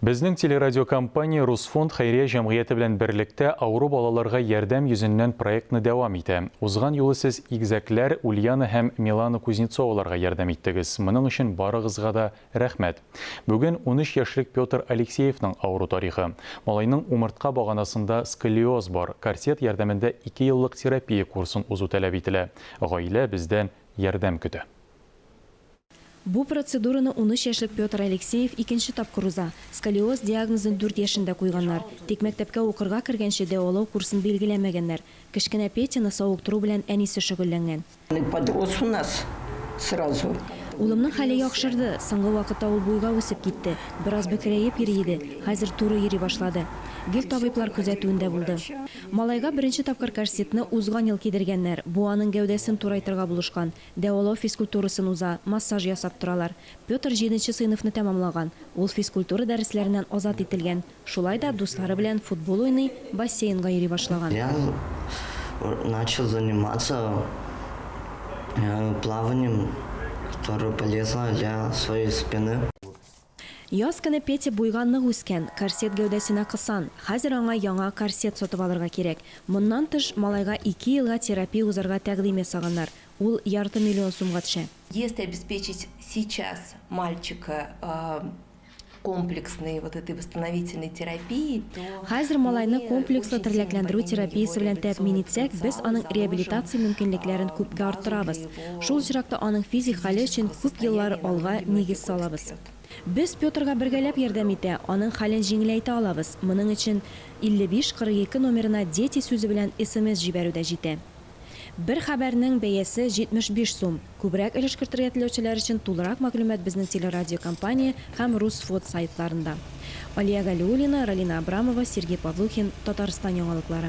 Безнең телерадиокомпания Русфонд хәйрия җәмгыяте белән берлектә авыру балаларга ярдәм йөзеннән проектны дәвам итә. Узган юлы сез игезәкләр Ульяна һәм Милана Кузнецоваларга ярдәм иттегез. Моның өчен барыгызга да рәхмәт. Бүген 13 яшьлек Петр Алексеевның авыру тарихы. Малайның умыртка баганасында сколиоз бар, корсет ярдәмендә икееллык терапия курсын узу таләп ителә. Гаилә бездән ярдәм көтә. Бу процедураны 13 яшьлек Петр Алексеев икенче тапкыр уза. Сколиоз диагнозын дүрт яшендә куйганнар. Тик мәктәпкә укырга кергәнче дәвалау курсын билгеләмәгәннәр. Кечкенә Петяны савыктыру белән әнисе шөгыльләнгән. Подрос у нас сразу. Улымның хәле яхшырды, соңгы вакытта ул буйга үсеп китте. Бераз бөкрәеп йөри иде, хәзер туры йөри башлады. Гел табиблар күзәтүендә булды. Малайга беренче тапкыр корсетны узган ел кидергәннәр, бу аның гәүдәсен турайтырга булышкан. Дәвалау физкультурасын уза, массаж ясап торалар. Петр җиденче сыйныфны тәмамлаган. Ул физкультура дәресләреннән азат ителгән. Шулай да дуслары белән футбол уйный, бассейнга йөри башлаган. Я начал заниматься плаванием, которое полезно для своей спины. Яз көне Петя буйга нык үскән, корсет гәүдәсенә кысан. Хәзер аңа яңа корсет сатып алырга кирәк. Моннан тыш, малайга ике елга терапия узарга тәкъдим ясаганнар. Ул ярты миллион сумга төшә. Если обеспечить сейчас мальчика комплексной вот этой восстановительной терапией, то Хәзер малайны комплекслы тернәкләндерү терапиясе белән тәэмин итсәк, без аның реабилитация мөмкинлекләрен күпкә арттырабыз. Шул очракта аның физик хәле өчен күп еллар алга нигез салабыз. Без Петрга бергәләп ярдәм итә, аның хәлен җиңеләйтә алабыз. Моның өчен 55 42 номерына Дети сүзе белән смс җибәрү дә җитә. Бер хәбәрнең бәясе 75 сум. Күбрәк өлеш кертергә теләүчеләр өчен тулырак мәгълүмат безнең телерадиокомпания һәм Русфод сайтларында. Алия Галиуллина, Ралина Абрамова, Сергей Павлухин, Татарстан яңалыклары.